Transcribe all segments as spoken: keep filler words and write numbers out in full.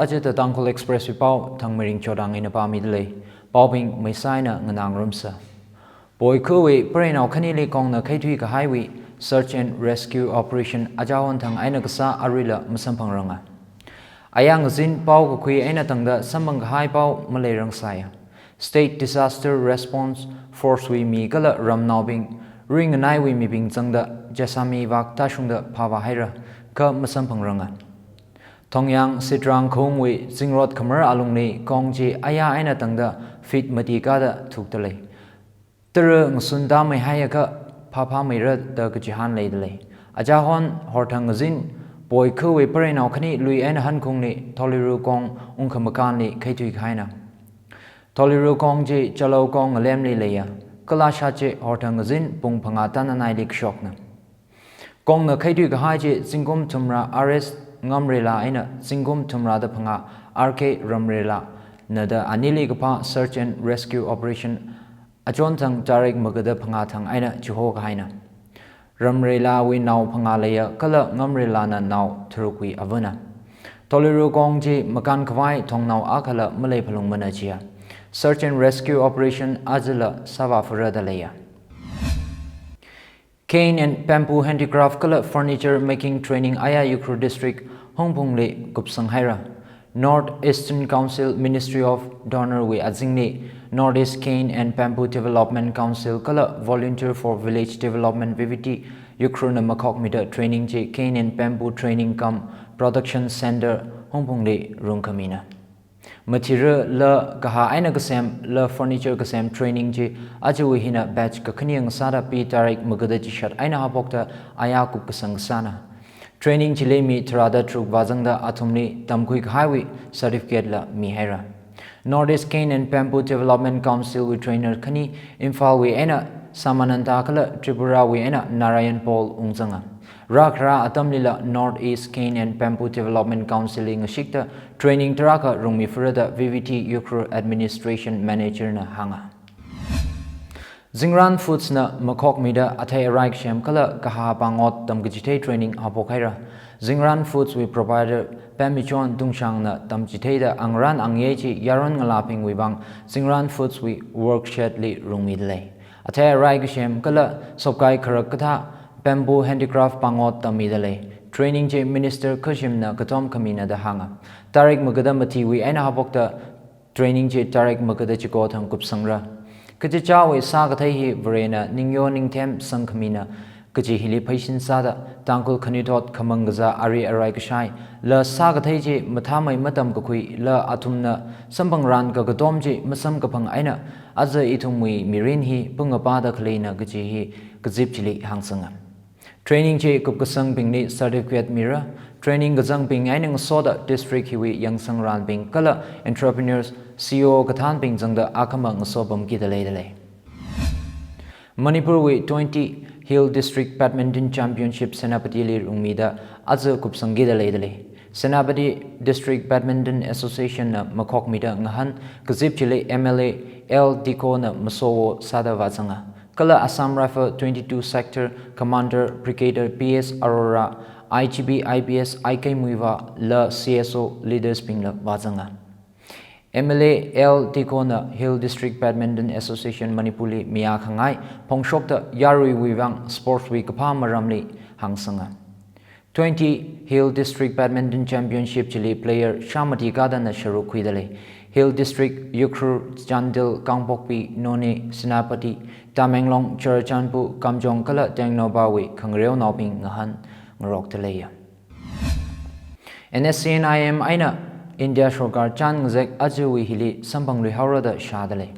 Aja The Tangkhul Express wui pao Thangmeiring Chodang eina pāmida lei. Paobing maisai eina nganāngarumsa. Poikhuwui pareinao khanili kongna khaithui kahaiwui search and rescue operation achahon thang eina kasā aruila masamphangranga. Ayā ngazin pao kakhui eina tangda samphang kahai pao maleirangsāya. State Disaster Response Force wui mi kala ramnaobing, ringanaiwui mibing zangda Jessami vak tāshungda phāvā haira, kha masamphangranga. Thongyang Sitrang Khawungwui zingrot khamar alungli kong chi ayā eina tangda feet mati kāda thukda lei. Tara ngasun tāmeihaiakha phāphāmeira da kachihān leida lei. Achahon horthang ngazin Poikhuwui pareinao khani lui eina Hankhungli Tholiru kong ungkhamakānli khaithui kahaina. Tholiru kong chi Chalou kong ngalemli leiya. Kalāshat chi horthang ngazin pung phangā tānanaili kashokna. Kongna khaithui kahai chi zingkum thumrā R S Ngamreila eina zingkum thumrāda phangā R K Ramreilana da anili kaphā search and rescue operation achon thang tarik magada phangā thang eina chiho kahaina. Ramreilawui nao phangā leiya kala Ngamreilana nao tharukwui avana. Tholiru kong chi makān khavai thongnao akhala maleiphalungmana chiya. Search and rescue operation ajala sāvāphara da leiya. Cane and bamboo handicraft kala furniture making training ayā Ukhrul District Hungphungli kupsang haira. North Eastern Council Ministry of Donor wui azingli North East Cane and Bamboo Development Council kala Volunteer for Village Development V V D Ukhrulna makhokmida training chi Cane and Bamboo Training cum Production Center Hungphungli rungkhamina. Mathira la kahā eina kasem la furniture kasem training chi ajawui hina batch kakhane ngasāda pi tarik magada chishat eina haophokta ayā kupkasang kasāna. Training chili mi tharāda tharuk vāzangda athumli tamkhui kahaiwui certificate la mihaira. North East Cane and Bamboo Development Council wui trainer khani Imphal wui eina Samananda kala Tripura wui eina Narayan Paul ungzanga. Rākhara atamlila North East Cane and Bamboo Development Council li ngashikta training tarākha rungmiphara da V V D Ukhrul Administration Manager na hānga. Zingran Foods na makhokmida athei arai kasem kala kahā pāngot tamkachithei training haophok haira. Zingran Foods wui proprietor Pemichon Tungshangna tamchitheida angaran angayei chi yaron ngalābingwui vang Zingran Foods wui workshed li rungmida lei. Athei arai kasem kala sopkai kharak kathā bamboo handicraft pāngot tammida lei. Training chi Minister Khashimna katom khamina da hānga. Tarik magada mathiwui eina haophokta training chi tarik magada chiko thang kupsangra. Kachichāwui sākathei hi Varena ningyo ningthem sangkhamina kaji hili pheishin sāda Tangkhul khanuithot khamang kazā ari arai kashai la sākathei chi mathāmei matamkakhui la athumna samphangran kakatom chi masamkaphang eina aja ithumwui mirin hi pungapa da khaleina kaji hi kazip chili hāngsanga. Training chi kupkasangbingli certificate mira, training kazangbing eina ngasoda district hiwui yangsangranbing kala entrepreneurs, C E O kathānbing zangda akhama ngaso pamkida leida lei. Manipur wui twenty Hill District Badminton Championship Senapati li rungmida aja kupsangkida leida lei. Senapati District Badminton Association na makhokmida ngahān kazip chili M L A L Diko na masowo sāda vāzanga. Kala Assam Rifle twenty-two Sector Commander Brigadier P S Arora, I G P I P S I K Muivah la C S O leaders bingla vāzanga. M L A L Diko na Hill District Badminton Association Manipur li miya khangai phongshokta yaruiwui vang sports wui kaphā maramli hāngsanga. Twenty Hill District Badminton Championship chili player shāmati kadana sharuk khuida lei. Hill District, Ukhrul, Chandel, Kangpokpi, Noney, Senapati, Tamenglong, Churachandpur, Kamjong kala Tengnoupal wui khangareonaobing ngahān ngarokta leiya. N S C N I M eina India sorkar chān ngazek ajawui hili samphangluihaora da shāda lei.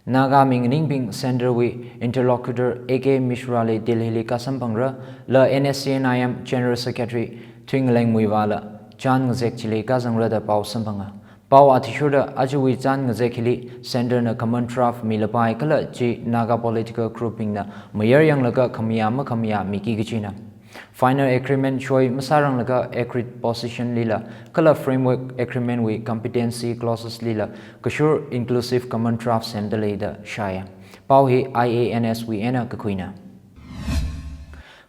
Naga minganingbing Centre wui interlocutor A K Mishra li Delhi li kāsamphangra, la N S C N I M General Secretary Thuingaleng Muivah la chān ngazek chili kāzangra da pao samphanga. Pao athishurda ajawui chān ngazek hili Centre na common draft milapai kala chi Naga political group bingna mayar yanglaga khamayā makhamayā miki kachina. Final agreement soi masāranglaga agreed position lila kala framework agreement wui competency clauses lila kashur inclusive common draft semda lei da shāya. Pao hi I A N S wui eina kakhuina.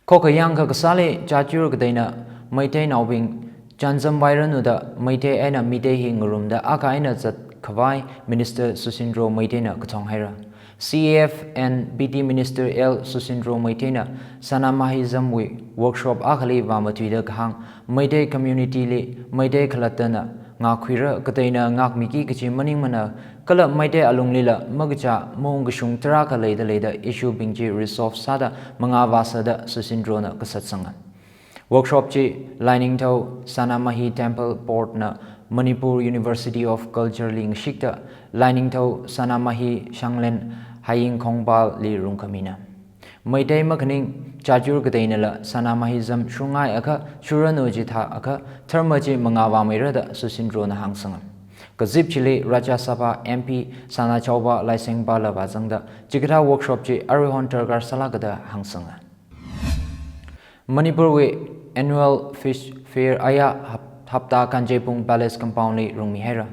Khokkha yangkha kasāli chachur kateina Meiteinaobing Chānjam vairanu da Meitei eina Meitei hi ngarumda akha eina zatkhavai Minister Susindro Meitei na kathong haira. C A F and B T Minister L Susindro Meitei na Sanamahi zamwui workshop akhali vāmatuida kahāng, Meitei community li Meitei khalattana ngākhuira, kateina ngākmiki kachi maningmana, kala Meitei alunglila makacha maungkashung tarākha leida leida issue bing chi resolve sāda mangā vāsa da Susindro na kasatsanga. Workshop chi Lainingthou Sanamahi Temple Board na Manipur University of Culture li ngashikta Lainingthou Sanamahi Shanglen Haying Khongpal li rungkhamina. Meitei makhaning chachur kateinala Sanamahi zam shungai akha shuranu chithā akha dharma chi mangā vāmeira da Susindro na hāngsanga. Kazip chili Rajya Sabha M P Sanajaoba Laisengpala vāzangda chikathā workshop chi aruihon darkar sālāka da hāngsanga. Manipur wui annual fish fair aya hap-, hapta Kanjeipung Palace compound li rungmi haira.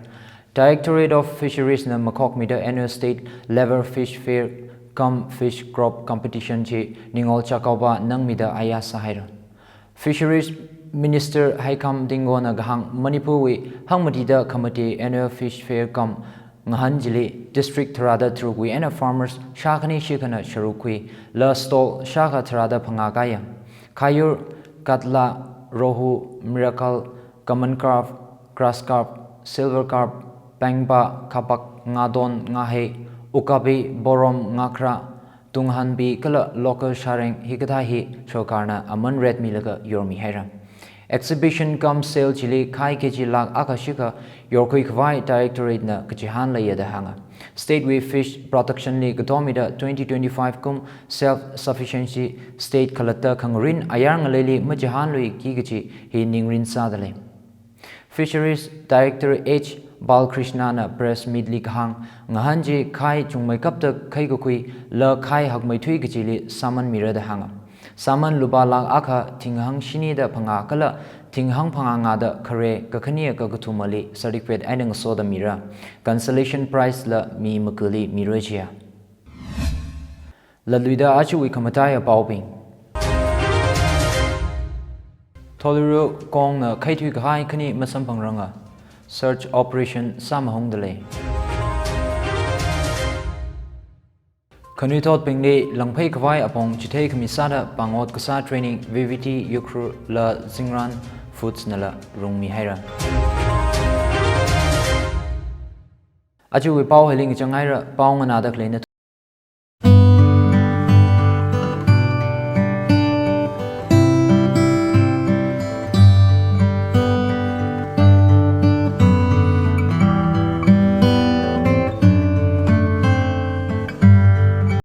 Directorate of Fisheries na makhokmida annual state level fish fair cum fish crop competition chi Ningol Chakkaoba nangmida aya sāhaira. Fisheries Minister Heikham Dingo na kahāng, Manipur wui hangmatida khamate annual fish fair cum ngahān chili district tharāda tharukwui eina farmers shākhani shikhana sharuk khui, la stall shākha tharāda phangā kaya. Khayur, katla, rohu, miracle, common carp, grass carp, silver carp, pengpa, khapak, ngadon, ngahei, ukabi, borom, ngakra, tunghanbi kala local shareng hikathā hi sorkarna aman rate milaga yormi haira. Exhibition cum sale chili khai K G lakh akha shikha yorkhui khavai directorate na kachihān leiya da hānga. State wui fish production li katomida twenty twenty-five kum self sufficiency state khalatta khangarin ayar ngaleili machihānluiki kachi hi ningrin sāda lei. Fisheries Director H Balkrishna na press meet li kahāng, ngahān chi khai chungmeikapta khaikakhui la khai hakmeithui kachili sāman mira da hānga. Sāman lupā lakh akha thinghang shinida phangā kala thinghang phangāngāda khare kakhane kakathumali certificate eina ngasoda mira. Consolation prize la mi makali mira jiya. Laluida achuwui khamataiya paobing. Tholuru kongna khaithui kahai khani masamphangranga. Search operation sāmahungda lei. Khanuithotbingli langphei khavai apong chithei khami sāda pāngot kasā training V V T Ukhrul la Zingran Foods nala rungmi haira. Achuwui pao hili ngachang haira, pao nganāda khaleina